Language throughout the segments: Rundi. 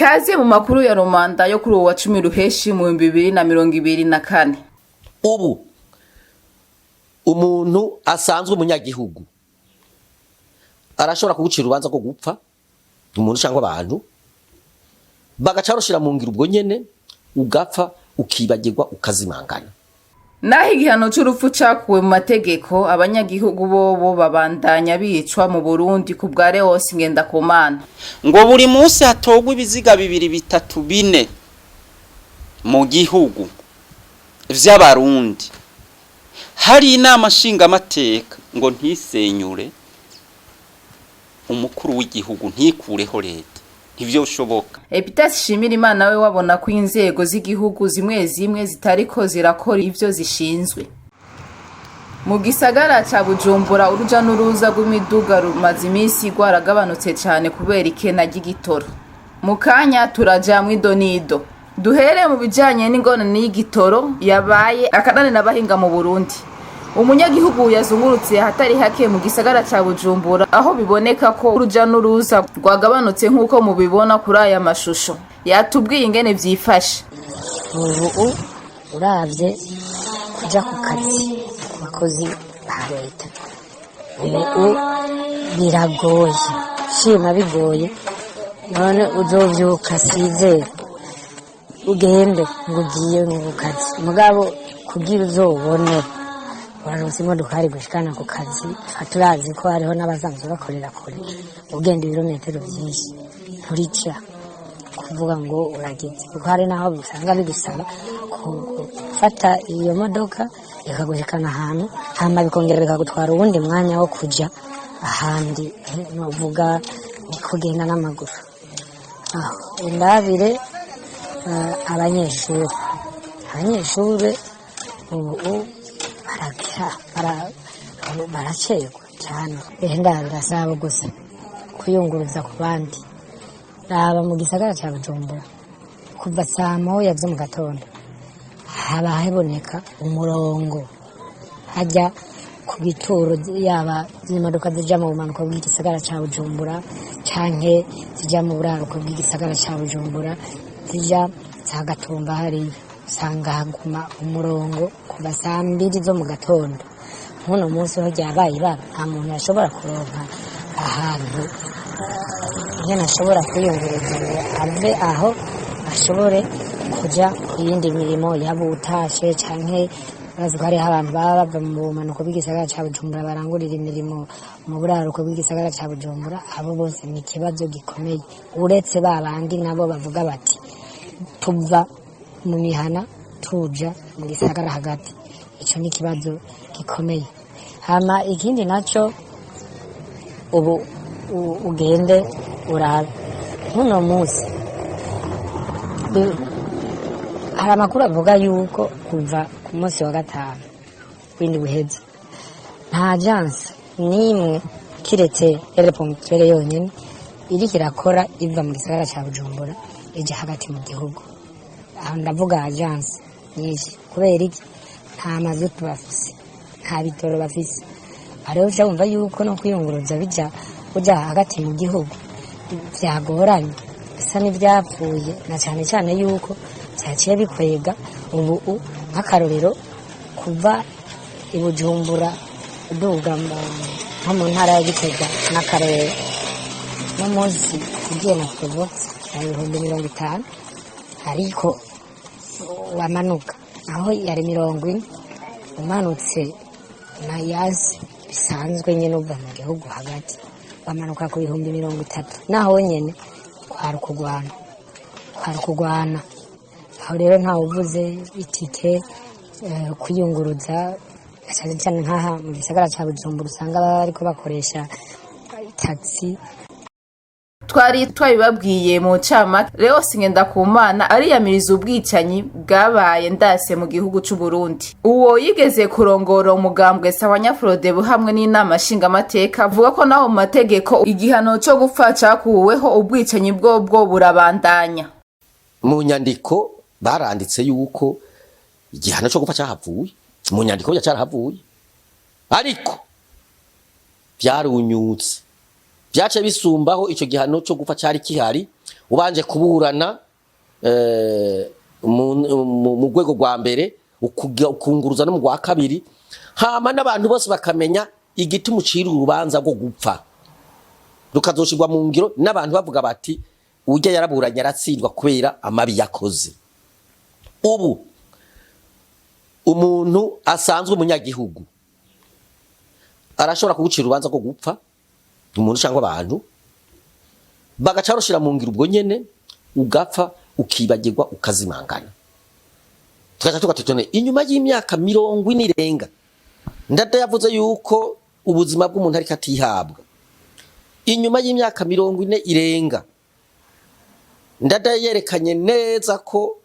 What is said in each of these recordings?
Kaze mu makuru ya Romanda yo kuri uwo wa 10 Ruheshi mu 2024. Ubu umuntu asanzwe, umunyagihugu, arashobora kugucira urubanza rwo gupfa, umuntu cyangwa abantu bagaca barushira mu ngiro ubwo nyene, ugapfa, ukibagirwa, ukazimangana. Naho igihano c'urupfu cakuwe mu mategeko, abanyagihugu bobo babandanya bicwa mu Burundi, ku bwa Leos Ngendakumana. Ngo buri munsi hatogwa ibiziga bibiri, bitatu, bine mu gihugu vy'Abarundi, hari inama nshingamateka ngo ntisenyure umukuru w'igihugu, ntikureho leta, ntivyoshoboka. Epitasi Shimirimana we wabona ko inzego z'igihugu zimwe zimwe zitariko zirakora ivyo zishinzwe. Mu gisagara ca Bujumbura, uruja n'uruza rw'imiduga rumaze iminsi rwaragabanutse cane kubera ikena ry'igitoro. Mu kanya turaja mw'idonido. Duhere mu bijanye n'ingorane y'igitoro yabaye akanane n'abahinga mu Burundi. Umunyagihugu yazungurutse ahatari hake mu gisagara ca Bujumbura, aho biboneka ko uruja n'uruza rwagabanutse nk'uko mubibona kuri aya mashusho. Yatubwiye ingene vyifashe. Ubu uravye kuja ku kazi ku bakozi ba leta, ubu biragoye, shima bigoye. None uzovyuka sizere ugende ngo ugiye ku kazi, mugabo kugira uzobone uraronse imodokari gushikana ku kazi. Turazi ko hariho n'abasanzwe bakorera kure, ugenda ibirometero vyinshi, nturica kuvuga ngo urageze, kuko hari n'aho usanga bigusaba gufata iyo modoka ikagushikana ahantu, hama bikongera bikagutwara uwundi mwanya wo kuja ahandi, novuga ni kugenda n'amaguru. Aho indabire abanyeshuri ubu baracerwa cyane. Ndabira sabo gusa kwiyunguruza ku bandi. Raba mu gisagara cya Bujumbura, kuva saa 1 zo mu gatondo haba haboneka umurongo hajya ku bituro, yaba z'imodoka zija mu bumanuko bw'igisagara ca Bujumbura canke zija mu buraruko bw'igisagara ca Bujumbura, zija za Gatumba hariya, usanga haguma umurongo kuva saa 2 zo mu gatondo. Nk'uno munsi ho ryabaye ibara, nta muntu yashobora kuronka ahantu nyene ashobora kwiyunguruza ngo ave aho ashobore kuja ku yindi mirimo, yaba utashe canke urazi ko hariho abantu baba bava mu bumanuko bw'igisagara ca Bujumbura barangurira imirimo mu buraruko bw'igisagara ca Bujumbura. Abo bose ni ikibazo gikomeye, uretse ba bandi nabo bavuga bati tuva mu mihana tuja mu gisagara hagati. Ico ni ikibazo gikomeye. Hama ikindi naco, ubu ugende urabe nk'uno munsi, hari amakuru avuga yuko kuva ku munsi wa gatanu w'indwi uheze nta agence n'imwe, kiretse Aide Ponctuelle yonyene, iriko irakora iva mu gisagara ca Bujumbura ija hagati mu gihugu. Aho ndavuga agence nyinshi. Kubera iki? Nta mazutu bafise, nta bitoro bafise. Hariho uca wumva yuko no kwiyunguruza bija uja hagati mu gihugu vyagoranye, bisa n'ivyapfuye, na cane cane yuko vyaciye bikwega ubu nk'akarorero kuva i Bujumbura uduga nko mu ntara ya Gitega n'akarere, no munsi ugiye na Probox ya 50,000, ariko wamanuka aho yari 40, umanutse na yazi bisanzwe nyene uva mu gihugu hagati, bamanuka ku 30,000. Naho nyene kwari ukugwana, kwari ukugwana. Aho rero ntawe uvuze itike, kwiyunguruza, cyane cyane nk'aha mu gisagara ca Bujumbura usanga baba bariko bakoresha taxi. Twari twabibabwiye mu ncamake. Leos Ngendakumana ariyamiriza ubwicanyi bwabaye ndase mu gihugu c'u Burundi. Uwo yigeze kurongora umugambwe Sawanyafrodebu hamwe n'inama nshingamateka avuga ko naho mu mategeko igihano co gupfa cakuweho, ubwicanyi bwobwo burabandanya. Mu nyandiko baranditse yuko igihano cyo gupfa cyahavuye mu nyandiko, burya cyarahavuye, ariko byarunyutse. Byace bisumbaho ico gihano cyo gupfa cari kihari, ubanje kuburana mu rwego rwa mbere, ukunguruza no mu rwa kabiri, hama n'abantu bose bakamenya igiti mucira urubanza rwo gupfa, rukazoshirwa mu ngiro n'abantu bavuga bati ujya yaraburanye aratsindwa kubera amabi yakoze. Ubu umuntu asanzwe, umunyagihugu, arashobora kugucira urubanza rwo gupfa, umuntu cyangwa abantu bagaca rushira mu ngiro ubwo nyene, ugapfa, ukibagirwa, ukazimangana. Tugaca tugatutone inyuma y'imyaka 40 irenga, Ndada yavuze yuko ubuzima bw'umuntu ariko atihabwa. Inyuma y'imyaka 40 irenga, Ndada yerekanye neza ko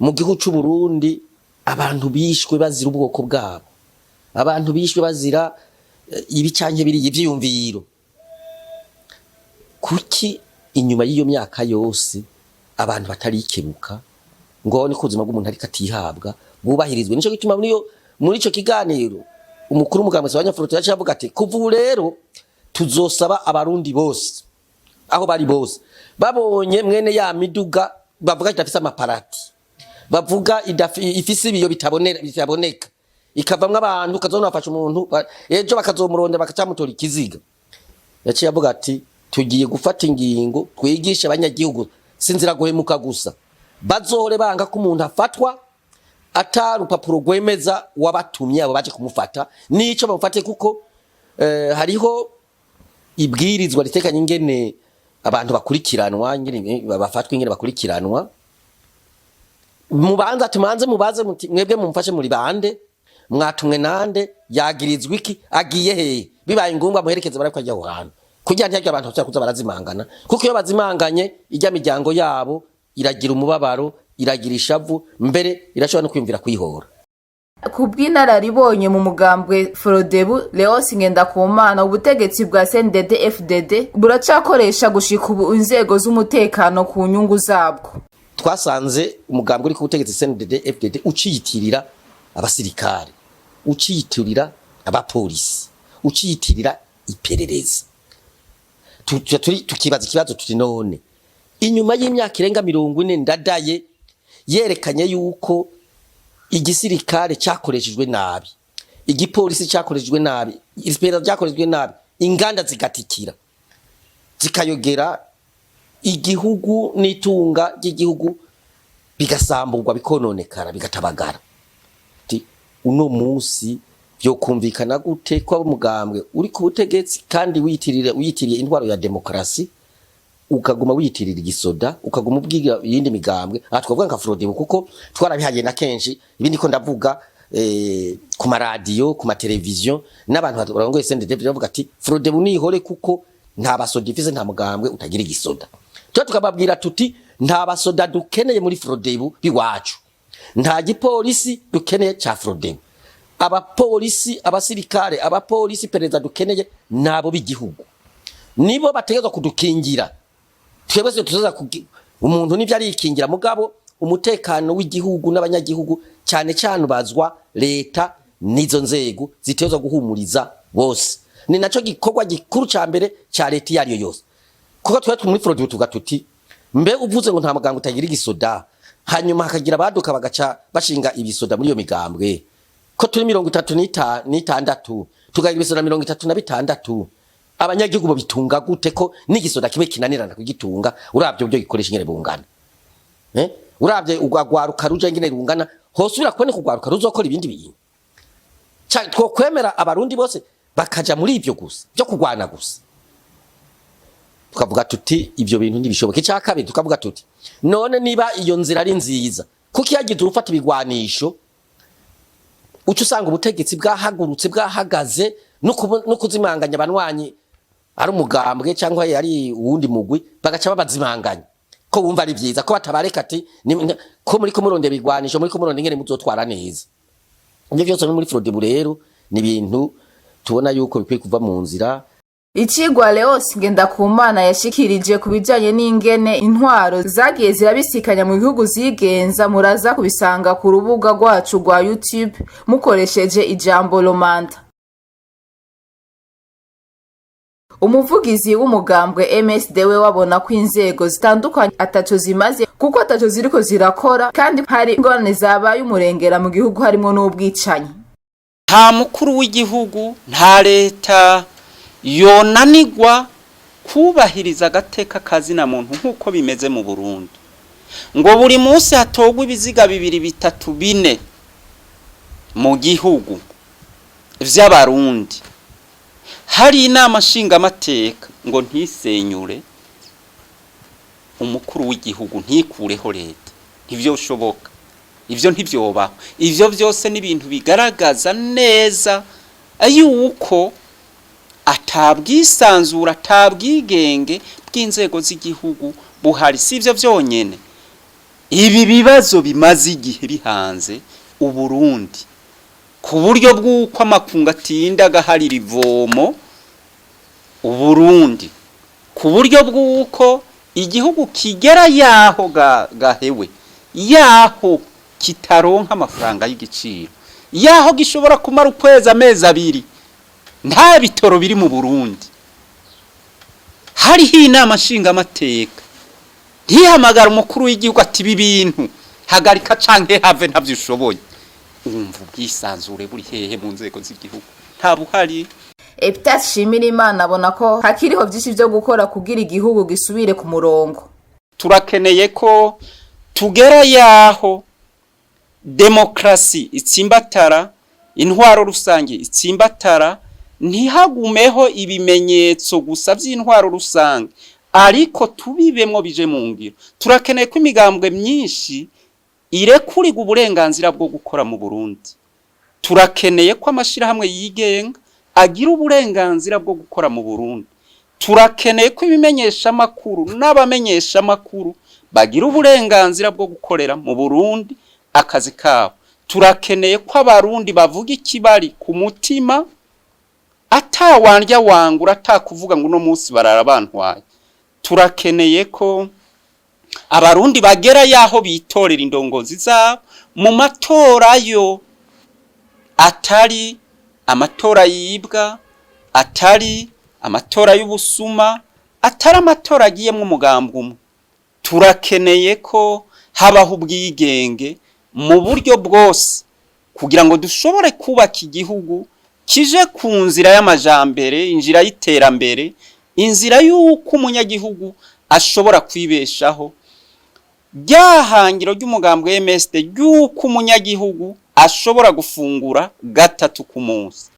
mu gihugu c'u Burundi abantu bishwe bazira ubwoko bwabo, abantu bishwe bazira ibi canke biriya, ivyiyumviro. Kuki inyuma y'iyo myaka yose abantu batarikebuka ngo babone ko ubuzima bw'umuntu ariko atihabwa bwubahirizwe? Nico gituma muri ico kiganiro umukuru w'umugambwe w'Abanyafurika yaciye avuga ati kuva ubu rero tuzosaba Abarundi bose aho bari bose, babonye mwene ya miduga bavuga idafise amaparati, bavuga ifise ibiyo bitaboneka, ikavamwo abantu, ukazobona bafashe umuntu, ejo bakazomuronda bakacamutora ikiziga. Yaciye avuga ati tugiye gufata ingingo twigishe abanyagihugu, sinzira guhemuka gusa, bazohore banga ko umuntu afatwa ata rupapuro rwemeza wabatumye abo baje kumufata nico bamufate, kuko hariho ibwirizwa ritekanye ingene abantu bakurikiranwa, ingene bafatwa, ingene bakurikiranwa. Mubanza tumanze mubaze muti mwebwe mumfashe muri bande, mwatumwe nande, yagirizwa iki, agiye hehe? Bibaye ngombwa muherekeze barako ajya aho hantu, kugira ntihagire abantu bashobora kuza barazimangana, kuko iyo bazimanganye ijya miryango yabo iragira umubabaro, iragira ishavu, mbere irashobora no kwiyumvira kwihora. Ku bw'inararibonye mu mugambwe Frodebu, Leos Ngendakumana, ubutegetsi bwa CNDD FDD buracakoresha gushika ubu inzego z'umutekano ku nyungu zabwo. Twasanze umugambwe uri ku butegetsi CNDD FDD uciyitirira abasirikare, uciyitirira abapolisi, uciyitirira iperereza. Tukibaza ikibazo tuti none inyuma y'imyaka irenga 40 Ndadaye yerekanye yuko igisirikare cyakoreshejwe nabi, igipolisi cyakoreshejwe nabi, iperereza ryakoreshejwe nabi, inganda zigatikira zikayogera, igihugu n'itunga ry'igihugu bigasamburwa, bikononekara, bigatabagara. Ati, uno munsi byokumvikana gute ko umugambwe uri ku butegetsi kandi wiyitirira wiyitiriye intwaro ya demokarasi, ukaguma wiyitirira igisoda, ukaguma ubwiga iyindi migambwe? Aha twavuga nka Frodebu, kuko twarabihaye na kenshi ibindi ko ndavuga ku maradiyo, ku mateleviziyo, n'abantu barongoye CNDD bavuga ati Frodebu nihore kuko nta basoda ifise, nta mugambwe utagira igisoda. Tuba tukababwira tuti nta basoda dukeneye muri Frodebu biwacu, nta gipolisi dukeneye ca Frodebu. Abapolisi, abasirikare, abapolisi, perezida dukeneye nabo b'igihugu, nibo bategerezwa kudukingira. Twebwe se tuzaza umuntu nivyo arikingira, mugabo umutekano w'igihugu n'abanyagihugu cyane cyane ubazwa leta n'izo nzego zitegerezwa guhumuriza bose. Ni naco gikorwa gikuru ca mbere ca leta iyo ariyo yose, kuko twe muri Frodebu tuvuga tuti mbe uvuze ngo nta muganga utagira igisoda, hanyuma hakagira abaduka bagaca bashinga ibisoda muri iyo migambwe, ko turi 36 tukagira ibisoda 36, abanyagihugu bitunga gute ko n'igisoda kimwe kinanirana kugitunga? Uravye uburyo gikoresha ingene bungana, uravye ugwaruka ruja ingene rungana, hosubira kuboneka ugwaruka ruzokora ibindi bintu? Twokwemera Abarundi bose bakaja muri ivyo gusa byo kurwana gusa? Tukavuga tuti ivyo bintu ntibishoboka. Icya kabiri, tukavuga tuti none niba iyo nzira ari nziza, kuko iyo yagize urufata ibigwanisho uca usanga ubutegetsi bwahagurutse, bwahagaze no kuzimanganya abanwanyi, ari umugambwe cyangwa ari uwundi mugwi, bagaca babazimanganya ko bumva ari vyiza ko batabareka, ati ko muri ko murondera ibigwanisho, muri ko murondera ingene muzotwara neza. Ivyo vyose muri Frodebu rero ni ibintu tubona yuko bikwiye kuva mu nzira. Icigwa Leos Ngendakumana yashikirije ku bijanye n'ingene intwaro zagiye zirabisikanya mu bihugu zigenza, muraza kubisanga ku rubuga rwacu rwa YouTube mukoresheje ijambo Romanda. Umuvugizi w'umugambwe MSD we wabona ko inzego zitandukanye ataco zimaze, kuko ataco ziriko zirakora, kandi hari ingorane zabaye umurengera mu gihugu, harimwo n'ubwicanyi. Nta mukuru w'igihugu, nta leta yonanigwa kubahiriza agateka kazina muntu nk'uko bimeze mu Burundi, ngo buri munsi hatogwa ibiziga bibiri, bitatu, bine mu gihugu vy'Abarundi, hari inama nshingamateka ngo ntisenyure umukuru w'igihugu, ntikureho leta. Ntivyoshoboka ivyo, ntivyobaho ivyo. Vyose ni ibintu bigaragaza neza yuko atabwisanzura, atabwigenge bw'inzego z'igihugu buhari. Si ivyo vyonyene, ibi bibazo bimaze igihe bihanze Uburundi, ku buryo bw'uko amakungu atinda agaharira ivomo Uburundi, ku buryo bw'uko igihugu kigera yaho gahewe, yaho kitaronka amafaranga y'igiciro, yaho gishobora kumara ukwezi, amezi 2 nta bitoro biri mu Burundi, hariho inama nshingamateka ntihamagara umukuru w'igihugu ati: "Ibi bintu hagarika canke have, ntavyo ushoboye." Wumva ubwisanzure buri hehe mu nzego z'igihugu? Nta buhari. Eptas Shimirimana abona ko hakiriho vyinshi vyo gukora kugira igihugu gisubire ku murongo. Turakeneye ko tugera yaho demokrasi itsimbatara, intwaro rusange itsimbatara, ntihagumeho ibimenyetso gusa vy'intwaro rusange, ariko tubibemwo, bije mu ngiro. Turakeneye ko imigambwe myinshi irekurirwa uburenganzira bwo gukora mu Burundi. Turakeneye ko amashirahamwe yigenga agira uburenganzira bwo gukora mu Burundi. Turakeneye ko ibimenyeshamakuru n'abamenyeshamakuru bagira uburenganzira bwo gukorera mu Burundi akazi kabo. Turakeneye ko Abarundi bavuga ikibari ku mutima, atawandya wangura, atakuvuga ngo uno munsi barara bantwaye. Turakeneye ko Abarundi bagera yaho bitorera indongozi zabo mu matora, yo atari amatora yibwa, atari amatora y'ubusuma, atari amatora agiyemwo umugambi umwe. Turakeneye ko habaho ubwigenge mu buryo bwose kugira ngo dushobore kubaka igihugu kije ku nzira y'amajambere, inzira y'iterambere, inzira y'uko umunyagihugu ashobora kwibeshaho, ryahangiro ry'umugambi wa MSD ry'uko umunyagihugu ashobora gufungura gatatu ku munsi.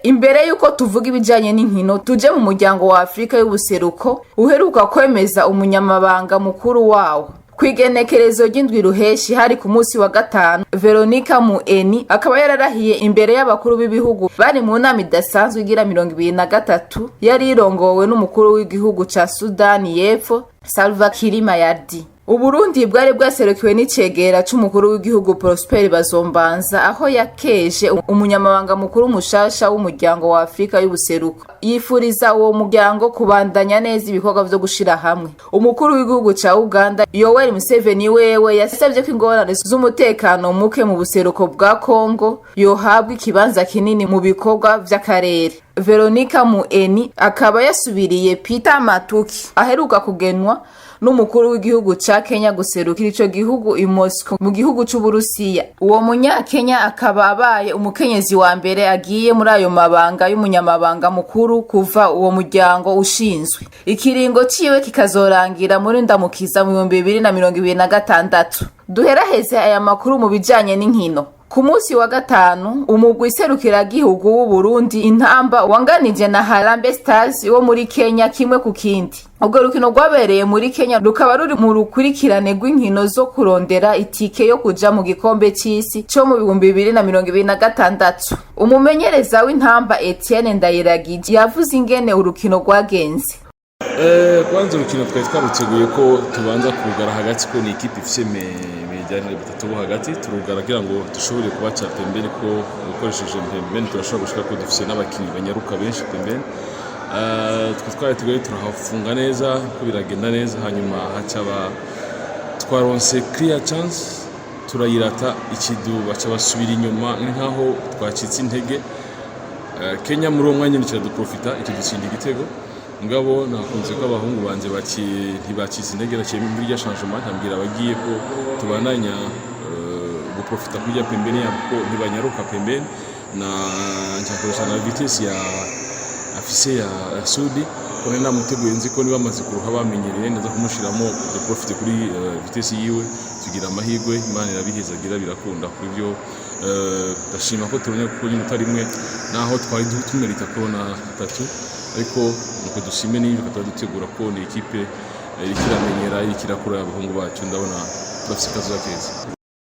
Imbere y'uko tuvuga ibijanye n'inkino, tuje mu muryango wa Afurika y'Ubuseruko uheruka kwemeza umunyamabanga mukuru wawo kw'igenekerezo ry'indwi ruheshi, hari ku munsi wa gatanu. Veronica Mueni akaba yararahiye imbere y'abakuru b'ibihugu bari mu nama idasanzwe igira 23, yari irongowe n'umukuru w'igihugu ca Sudani y'Epfo, Salva Kiir Mayardit. Uburundi bwari bwaserukiwe n'icegera c'umukuru w'igihugu, Prosper Bazombanza, aho yakeje umunyamabanga mukuru mushasha w'umuryango wa Afurika y'Ubuseruko, yifuriza uwo muryango kubandanya neza ibikorwa vyo gushira hamwe. Umukuru w'igihugu ca Uganda, Yoweri Museveni, wewe yasavye ko ingorane z'umutekano muke mu buseruko bwa Kongo yohabwa ikibanza kinini mu bikorwa vy'akarere. Veronica Mueni akaba yasubiriye Peter Matuki, aheruka kugenwa n'umukuru w'igihugu ca Kenya guserukira ico gihugu i Moscow mu gihugu c'Uburusiya. Uwo munyakenya akaba abaye umukenyezi wa mbere agiye muri ayo mabanga y'umunyamabanga mukuru kuva uwo muryango ushinzwe. Ikiringo ciwe kikazorangira muri ndamukiza mu 2026. Duheraheze aya makuru mu bijanye n'inkino. Ku munsi wa gatanu, umugwi serukiragihugu w'Uburundi, Intamba, wanganije na Harambee Stars wo muri Kenya 1-1. Urwo rukino rwabereye muri Kenya rukaba ruri mu rukurikirane rw'inkino zo kurondera itike yo kuja mu gikombe c'isi co mu 2026. Umumenyereza w'Intamba, Etienne Ndayiragije, yavuze ingene urukino rwagenze. Kwanza urukino twari twaruteguye ko tubanza kugara hagati, ko ni ikipe ifise médian batatu bo hagati. Turugara kugira ngo dushobore kubaca pembeni, ko ukoresheje pembeni turashobora gushika ko dufise n'abakinyi banyaruka benshi pembeni. Twe twari turahafunga neza, ko biragenda neza, hanyuma hacaba twaronse clear chance, turayirata ikidu, baca basubira inyuma nkaho twacitse intege. Kenya muri uwo mwanya nyine kiraduprofita, ikidutsinda igitego. Mugabo nakunze ko abahungu banje baki ntibacitse intege, naciye muri rya changement, nkabwira abagiye ko tubandanya guprofita kurya pembeni yabo, ko ntibanyaruka pembeni, na ncakoresha na vitesse ya afise ya Sudi, ko nari namuteguye, nzi ko niba bamaze kuruha bamenyereye, ndaza kumushiramo de profite kuri vitesse yiwe. Tugira amahirwe, Imana irabihezagira, birakunda. Kuri byo ndashima ko tubonye kuko inota rimwe, naho twari tumerita kubona atatu, ariko nuko dushime n'ibyo tuba dutegura ko ni ikipe iriko iramenyera, iriko irakura. Abahungu bacu ndabona bafise akazoza keza.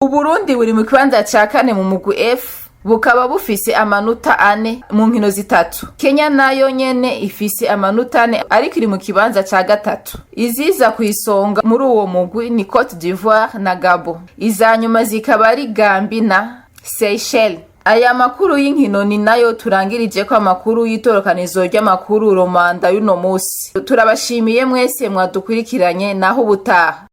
Uburundi buri mu kibanza ca kane mu mugwi F, bukaba bufise amanota 4 mu nkino zitatu. Kenya nayo nyene ifise amanota 4, ariko iri mu kibanza ca gatatu. Iziza ku isonga muri uwo mugwi ni Cote d'Ivoire na Gabon, iza nyuma zikaba ari Gambie na Seychelles. Aya makuru y'inkino ni nayo turangirije ko amakuru y'itorokanizo ry'amakuru Romanda y'uno musi. Turabashimiye mwese mwadukurikiranye, naho ubutaha.